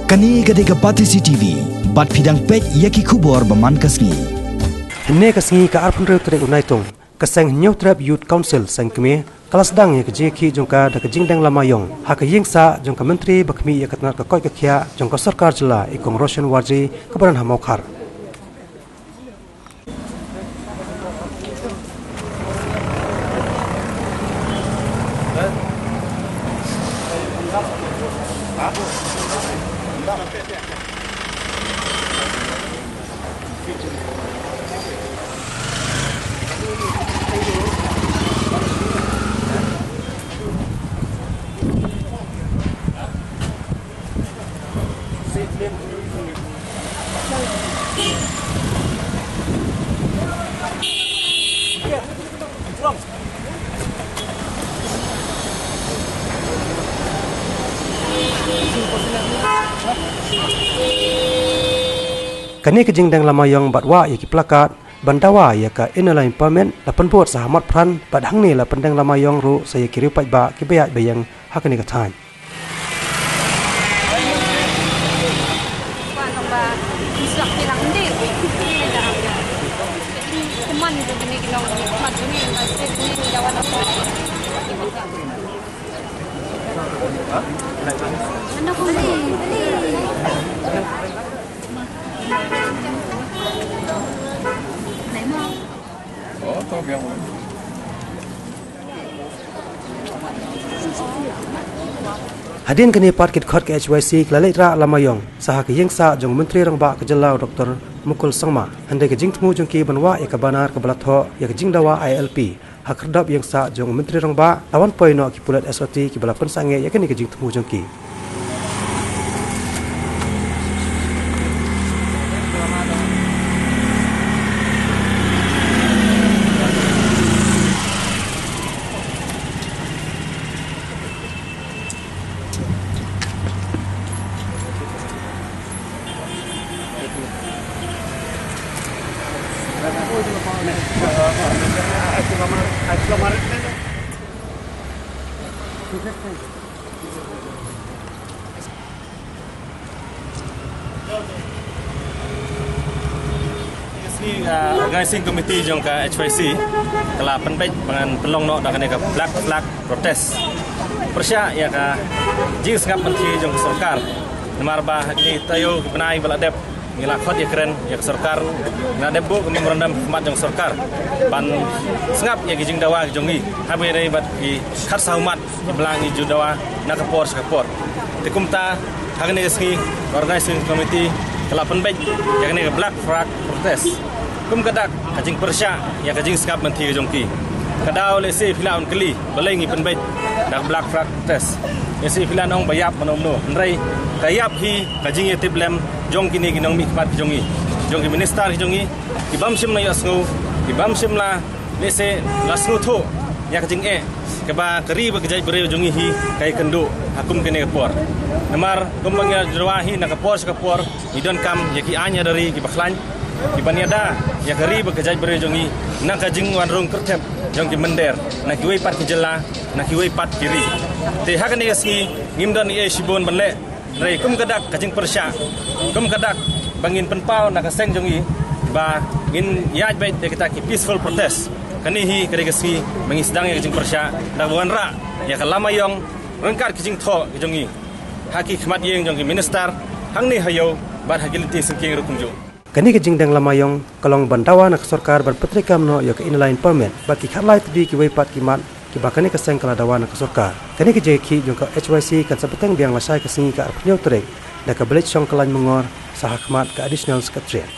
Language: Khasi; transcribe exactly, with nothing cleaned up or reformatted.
Kane ka dei ka Batesi T V, bad phi dang peit ïa ki khubor ba man ka sngi. Hynne ka sngi ka arphew hynriew tarik u Naitung, ka seng Hynñiewtrep Youth Council Seng Kmie, ka la sdang ïa ka jingïakhih jong ka da ka jingdeng lama ïong ha ka ïing sah jong ka Myntri ba khmih ïa ka tnat ka koit ka khiah jong ka sorkar jylla, i Kong Roshan Warjri, kaba don ha Mawkhar. Kane ka jingdeng lama ïong bad wah ïa ki plakat ban dawa ïa ka Inner Line Permit la pynbud sa ha Motphran, bad hangne la pyndeng lama ïong ruh sa ïa ki riew paidbah kiba ïaid ba ïeng ha kane ka thaiñ. Hadien kane pat ki dkhot ka H Y C ki la leit rah lama ïong sa ha ka ïing sah jong u Myntri Rangbah ka jylla, u Doktor Mukul Sangma. Hynrei ka jingthmu jong ki ban wah ïa ka banner kaba la thoh ïa ka jingdawa I L P ha khyrdop ïing sah jong u Myntri Rangbah, la wan poi noh ki pulit S O T kiba la pynsangeh ïa kane ka jingthmu jong ki. Organizing Committee jong ka H Y C ka la pynbeit ban pynlong noh da kane ka Black Flag Protest. Pyrshah ïa ka jingsngap mynthi jong ka sorkar. Namar ba ha kine ki taïew ki bnai ba la dep, ngi la khot ïa kren ïa ka sorkar, ngi la dep buh ka memorandum khmat jong ka sorkar ban sngap ïa ki jingdawa ki jong ngi, haba ïadei bad ki khatsaw mat kiba la ngi ju dawa na ka por sha ka por. Te kumta, ha kane ka sngi ka Organizing Committee ka la pynbeit ïa kane ka Black Flag Protest kum ka dak ka jingpyrshah ïa ka jingsngap mynthi ka jong ki. Ka daw lehse phi lah ban kylli balei ngi pynbeit da ka Black Flag Protest. Lehse phi lah ban ong ba ïap mano mano, hynrei ka ïap hi ka jingïatiplem jong kine ki nongmihkhmat ki jong ngi, jong ki minister ki jong ngi, ki bym shym la ïohsngew, ki bym shym la, lehse, la sngewthuh ïa ka jingeh kaba ka ri bad ka jaitbynriew jong ngi hi ka ïakynduh ha kum kane ka por. Namar kumba ngi la dawa hi na ka por sha ka por, ngi donkam ïa ki aiñ ïa ka ri kiba khlaiñ, kiban ïada ïa ka ri bad ka jaitbynriew jong ngi na ka jingwan rung kyrthep jong ki mynder na kiwei pat ki jylla, na kiwei pat ki ri. Te ha kane ka sngi ngim don ei ei shibun ban leh, hynrei kum ka dak ka jingpyrshah, kum ka dak ba ngin pynpaw na ka seng jong ngi ba ngin ïaid beit da kita ki peaceful protest. Kane hi ka dei ka sngi ba ngi sdang ïa ka jingpyrshah da kaba wanrah ïa ka lama ïong ryngkat ki jingthoh ki jong ngi ha ki khmat ïing jong ki minister hangne ha Ïew bad ha ki lynti syngkien ruh kumjuh. Kane ka jingdeng lama ïong ka long ban dawa na ka sorkar ban pyntreikam noh ïa ka Inner Line Permit bad ki khatlai tylli kiwei pat ki mat kiba kane ka seng ka la dawa na ka sorkar. Kane ka jingïakhih jong ka H Y C kan sa bteng biang lashai ka sngi ka arphew hynñiew tarik da ka Village Song Kyllain Mangor, sa ha khmat ka Additional Secretariat.